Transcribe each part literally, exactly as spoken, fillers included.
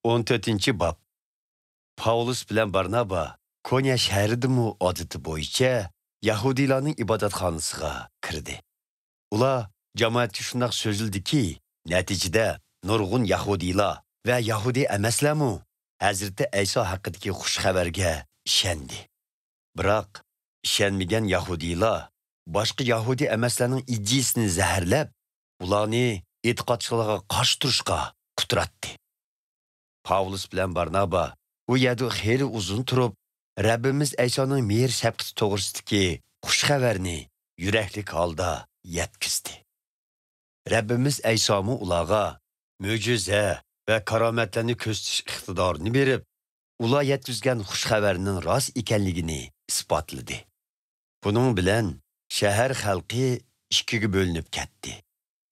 ئون تۆتىنچى باب. پاۋلۇس بىلەن بارنابا كونيا شەھىرىدىمۇ ئادىتى بويىچە يەھۇدىيلارنىڭ ئىبادەتخانىسىغا كىردى. ئۇلار جامائەتكە شۇنداق سۆزلىدىكى، نەتىجىدە نۇرغۇن يەھۇدىيلار ۋە يەھۇدىي ئەمەسلەرمۇ ھەزرىتى ئەيسا ھەققىدىكى خۇش خەۋەرگە ئىشەندى. بىراق، ئىشەنمىگەن يەھۇدىيلار باشقا يەھۇدىي ئەمەسلەرنىڭ ئىدىيىسىنى زەھەرلەپ، ئۇلارنى ئېتىقادچىلارغا قارشى تۇرۇشقا قۇتراتتى. پاۋلۇس بىلەن بارنابا ئۇ يەردە خېلى ئۇزۇن تۇرۇپ، رەببىمىز ئەيسانىڭ مېھىر-شەپقىتى توغرىسىدىكى خۇش خەۋەرنى يۈرەكلىك ھالدا يەتكۈزدى. رەببىمىز ئەيسامۇ ئۇلارغا مۆجىزە ۋە كارامەتلەرنى كۆرسىتىش ئىقتىدارىنى بېرىپ، ئۇلار يەتكۈزگەن خۇش خەۋەرنىڭ راست ئىكەنلىكىنى ئىسپاتلىدى. بۇنىڭ بىلەن شەھەر خەلقى ئىككىگە بۆلۈنۈپ كەتتى.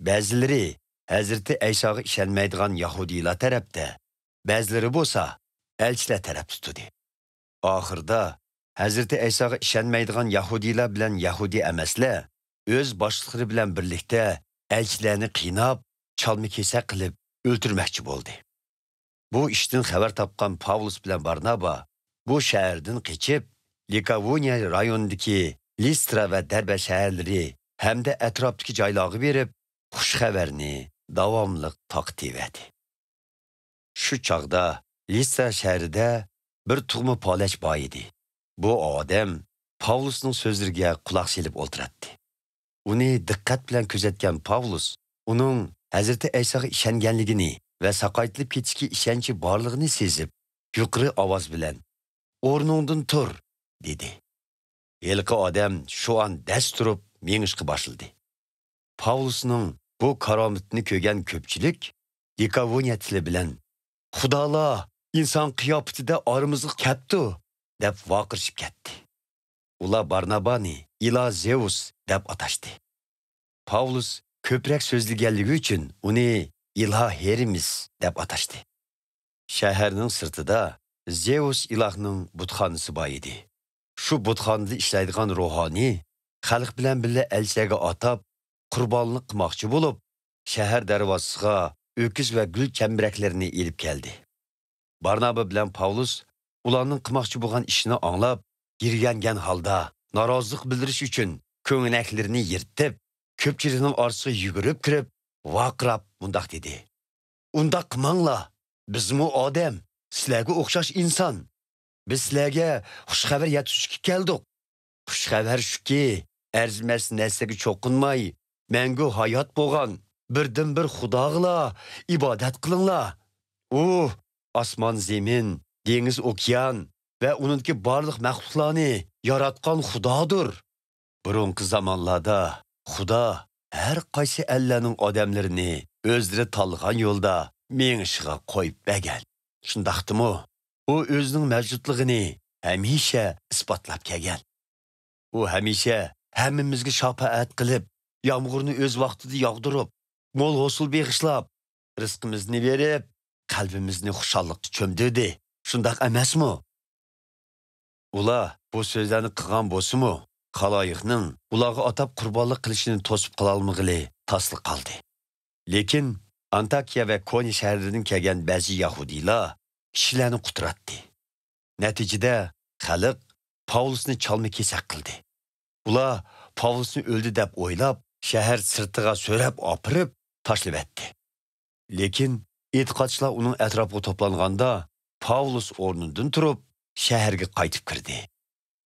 بەزىلىرى ھەزرىتى ئەيساغا ئىشەنمەيدىغان يەھۇدىيلار تەرەپتە، بەزىلىرى بولسا ئەلچىلەر تەرەپ تۇتتى. ئاخىرىدا ھەزرىتى ئەيساغا ئىشەنمەيدىغان يەھۇدىيلار بىلەن يەھۇدىي ئەمەسلەر ئۆز باشلىقلىرى بىلەن بىرلىكتە ئەلچىلەرنى قىيناپ، چالما-كېسەك قىلىپ ئۆلتۈرمەكچى بولدى. بۇ ئىشتىن خەۋەر تاپقان پاۋلۇس بىلەن بارنابا بۇ شەھەردىن قېچىپ، لىكاۋونىيە رايونىدىكى لىسترا ۋە دەربە شەھەرلىرى ھەمدە ئەتراپتىكى جايلارغا بېرىپ، خۇش خەۋەرنى داۋاملىق تارقىتىۋەردى. شۇ چاغدا لىسترا شەھىرىدە بىر تۇغما پالەچ بار ئىدى. بۇ ئادەم پاۋلۇسنىڭ سۆزلىرىگە قۇلاق سېلىپ ئولتۇراتتى. ئۇنى دىققەت بىلەن كۆزەتكەن پاۋلۇس ئۇنىڭ ھەزرىتى ئەيساغا ئىشەنگەنلىكىنى ۋە ساقايتىلىپ كېتىشكە ئىشەنچى بارلىقىنى سېزىپ، يۇقىرى ئاۋاز بىلەن، «ئورنۇڭدىن تۇر!» دېدى. ھېلىقى ئادەم شۇ ئان دەس تۇرۇپ مېڭىشقا باشلىدى. پاۋلۇسنىڭ بۇ كارامىتىنى كۆرگەن كۆپچىلىك لىكاۋونىيە تىلى بىلەن، «خۇدالار ئىنسان قىياپىتىدە ئارىمىزغا كەپتۇ!» دەپ ۋارقىرىشىپ كەتتى. ئۇلار بارنابانى ئىلا زېۋۇس دەپ ئاتاشتى. پاۋلۇس كۆپرەك سۆزلىگەنلىكى ئۈچۈن ئۇنى ئىلا ھېرمېس دەپ ئاتاشتى. شەھەرنىڭ سىرتىدا زېۋۇس ئىلاھنىڭ بۇتخانىسى بار ئىدى. شۇ بۇتخانىدا ئىشلەيدىغان روھانىي خەلق بىلەن بىللە ئەلچىلەرگە ئاتاپ، قۇربانلىق قىلماقچى بولۇپ، شەھەر دەرۋازىسىغا ئۆكۈز ۋە گۈل چەمبىرەكلىرىنى ئېلىپ كەلدى. بارنابا بىلەن پاۋلۇس ئۇلارنىڭ قىلماقچى بولغان ئىشىنى ئاڭلاپ، يىرگەنگەن ھالدا نارازىلىق بىلدۈرۈش ئۈچۈن كۆڭلەكلىرىنى يىرتىپ، كۆپچىلىكنىڭ ئارىسىغا يۈگۈرۈپ كىرىپ، ۋارقىراپ مۇنداق دېدى: «ئۇنداق قىلماڭلار! بىزمۇ ئادەم، سىلەرگە ئوخشاش ئىنسان. بىز سىلەرگە خۇش خەۋەر يەتكۈزۈشكە كەلدۇق. خۇش خەۋەر شۇكى، ئەرزىمەس نەرسىگە چوقۇنماي، مەڭگۈ ھايات بولغان بىردىنبىر خۇداغىلا ئىبادەت قىلىڭلار. ئۇ ئاسمان-زېمىن، دېڭىز-ئوكيان ۋە ئۇنىڭدىكى بارلىق مەخلۇقلارنى ياراتقان خۇدادۇر. بۇرۇنقى زامانلاردا خۇدا ھەر قايسى ئەللەرنىڭ ئادەملىرىنى ئۆزلىرى تاللىغان يولدا مېڭىشىغا قويۇپ بەرگەن. شۇنداقتىمۇ، ئۇ ئۆزىنىڭ مەۋجۇتلۇقىنى ھەمىشە ئىسپاتلاپ كەلگەن. ئۇ ھەمىشە ھەممىمىزگە شاپائەت قىلىپ، يامغۇرنى ئۆز ۋاقتىدا ياغدۇرۇپ، مول ھوسۇل بېغىشلاپ، رىزقىمىزنى بېرىپ، قەلبىمىزنى خۇشاللىققا چۆمدۈردى. شۇنداق ئەمەسمۇ؟» ئۇلار بۇ سۆزلەرنى قىلغان بولسىمۇ، خالايىقنىڭ ئۇلارغا ئاتاپ قۇربانلىق قىلىشىنى توسۇپ قالالمىغىلى تاسلا قالدى. لېكىن ئانتاكىيە ۋە كونيا شەھەرلىرىدىن كەلگەن بەزى يەھۇدىيلار كىشىلەرنى قۇتراتتى. نەتىجىدە، خەلق پاۋلۇسنى چالما-كېسەك قىلدى. ئۇلار پاۋلۇسنى ئۆلدى دەپ ئويلاپ، شەھەر سىرتىغا سۆرەپ ئاپىرىپ تاشلىۋەتتى. لېكىن ئېتىقادچىلار ئۇنىڭ ئەتراپىغا توپلانغاندا، پاۋلۇس ئورنىدىن تۇرۇپ، شەھەرگە قايتىپ كىردى.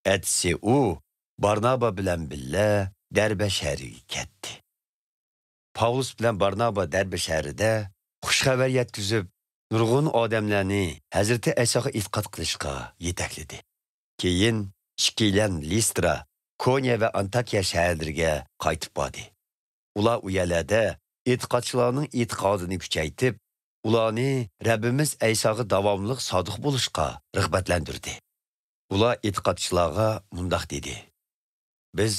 ئەتىسى ئۇ بارنابا بىلەن بىللە دەربە شەھىرىگە كەتتى. پاۋلۇس بىلەن بارنابا دەربە شەھىرىدە خۇش خەۋەر يەتكۈزۈپ، نۇرغۇن ئادەملەرنى ھەزرىتى ئەيساغا ئېتىقاد قىلىشقا يېتەكلىدى. كېيىن ئىككىيلەن لىسترا، كونيا ۋە ئانتاكىيە شەھەرلىرىگە قايتىپ باردى. ئۇلار ئۇ يەرلەردە ئېتىقادچىلارنىڭ ئېتىقادىنى كۈچەيتىپ، ئۇلارنى رەببىمىز ئەيساغا داۋاملىق سادىق بولۇشقا رىغبەتلەندۈردى. ئۇلار ئېتىقادچىلارغا مۇنداق دېدى: «بىز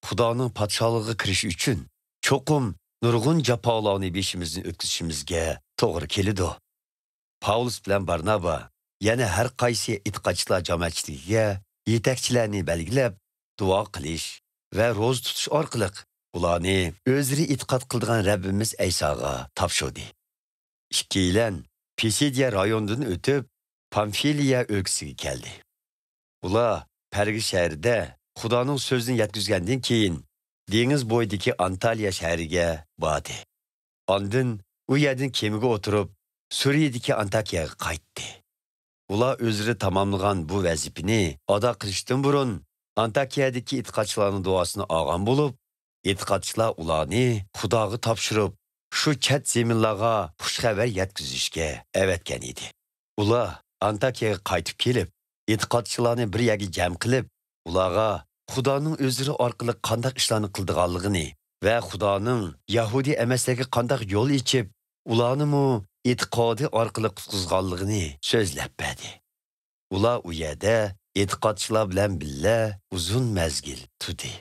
خۇدانىڭ پادىشاھلىقىغا كىرىش ئۈچۈن چوقۇم نۇرغۇن جاپالارنى بېشىمىزدىن ئۆتكۈزۈشىمىزگە توغرا كېلىدۇ.» پاۋلۇس بىلەن بارنابا يەنە ھەر قايسى ئېتىقادچىلار جامائەتچىلىكىگە يېتەكچىلەرنى بەلگىلەپ، دۇئا قىلىش ۋە روزا تۇتۇش ئارقىلىق ئۇلارنى ئۆزلىرى ئېتىقاد قىلىدىغان رەببىمىز ئەيساغا تاپشۇردى. ئىككىيلەن پىسىدىيە رايونىدىن ئۆتۈپ، پامفىلىيە ئۆلكىسىگە كەلدى. ئۇلار پەرگە شەھىرىدە خۇدانىڭ سۆزىنى يەتكۈزگەندىن كېيىن، دېڭىز بويىدىكى ئانتالىيە شەھىرىگە باردى. ئاندىن ئۇ يەردىن كېمىگە ئولتۇرۇپ، سۈرىيىدىكى ئانتاكىيەگە قايتتى. ئۇلار ئۆزلىرى تاماملىغان بۇ ۋەزىپىنى ئادا قىلىشتىن بۇرۇن، ئانتاكىيەدىكى ئېتىقادچىلارنىڭ دۇئاسىنى ئالغان بولۇپ، ئېتىقادچىلار ئۇلارنى خۇداغا تاپشۇرۇپ، شۇ چەت زېمىنلارغا خۇش خەۋەر يەتكۈزۈشكە ئەۋەتكەن ئىدى. ئۇلار ئانتاكىيەگە قايتىپ كېلىپ، ئېتىقادچىلارنى بىر يەرگە جەم قىلىپ، ئۇلارغا خۇدانىڭ ئۆزلىرى ئارقىلىق قانداق ئىشلارنى قىلىدىغانلىقىنى ۋە خۇدانىڭ يەھۇدىي ئەمەسلەرگە قانداق يول ئېچىپ، ئۇلارنىمۇ ئېتىقادى ئارقىلىق قۇتقۇزغانلىقىنى سۆزلەپ بەردى. ئۇلار ئۇ يەردە ئېتىقادچىلار بىلەن بىللە ئۇزۇن مەزگىل تۇردى.